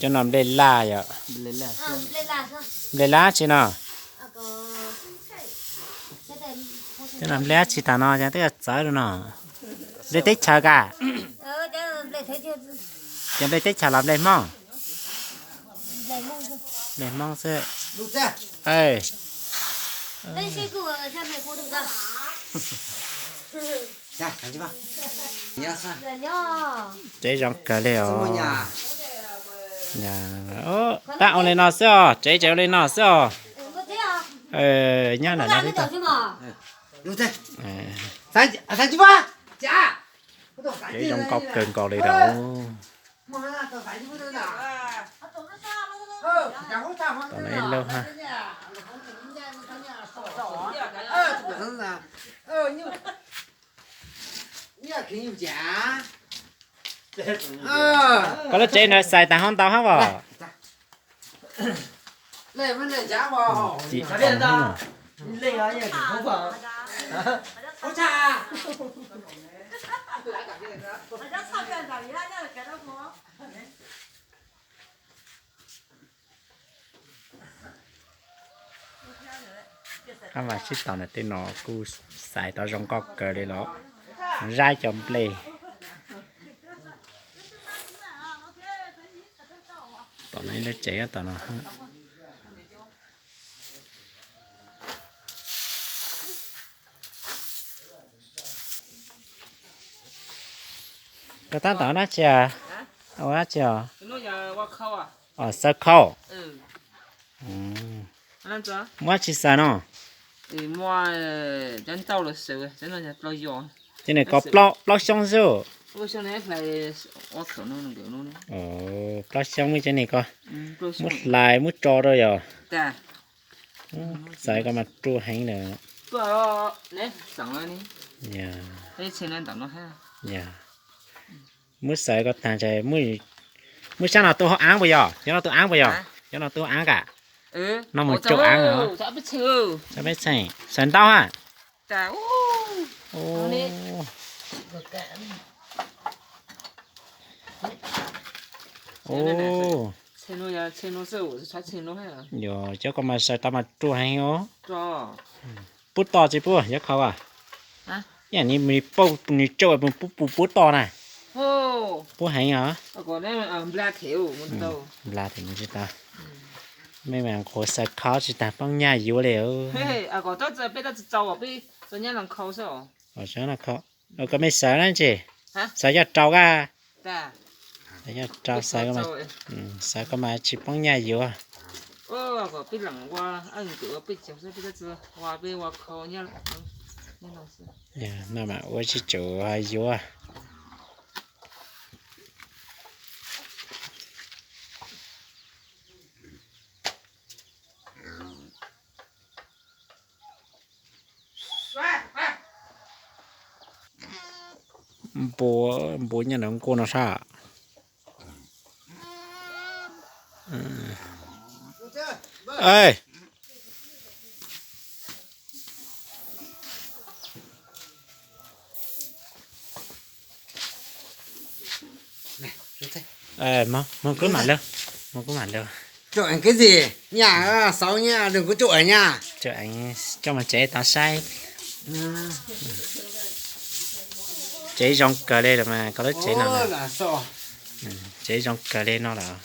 Cov no nplej laj yom. Nplej laj tsi no? Cov no nplej dab tsi tas no, twb txawv no. Nplej teb chaws ka? Cov nplej teb chaws los nplej Hmoob? Nplej Hmoob xwb. Tsev zoo kawg li os. Tab ua li no xwb os, tsev tsev ua li no xwb os. Nyob ntawm no tib tag. Tsev zoo nkauj kawg nkaus li lawm. Tom no ib lub hab. Koj lub tsev na xais tas ho ntau hab os. Hab mas sib tog na, tej no kuj xaiv tau zoo nkauj kawg li los, zaib cov nplej. Tom no ib lub tsev tom no. Koj tab tom dab tsi? Ua dab tsi os? Xaws khau. Muab dab tsi xaws no? Ces nws ko plaub xyoob xwb. Plaub xyoob muaj cov ni ko, muab hlais muab tso rau yom. Xaws ko mas ruaj heev lawm. Muab xaws ko tag ntshe muab sab no tu hauv aav puas yog? Cov no tu aav puas yog? Cov no tu hauv aav kam? No mus tsuj aav. Peb txheej sawv ntau ha. Yog cov ko mas sawv tau mas ruaj heev os. Pub to tsis pub yuav khau as? Ib yam li pauj nws tsau mus pub pub pub to na. Pub heev os. Npla them mus tsis tau. Mej mas qhuav xaws khau tsis tag poob nyaj yuav li. Koj mej sawv na tsis, xaws coj rau ka, xaws coj rau, xaws ko mas tsis poob nyaj yuav. No mas ua tsis tsum yuav. Npua, npua nyob nram nkuaj no sab. Mus kub mam lawm, mus kub mam lawm. Cau eev kub txig nyaj, xauv nyaj, nws kuj cau eev nyaj. Cau eev coj mus tsev tau saib. Tsev zoo kawg li los mas koj lub tsev no. Tsev zoo kawg li no lawm.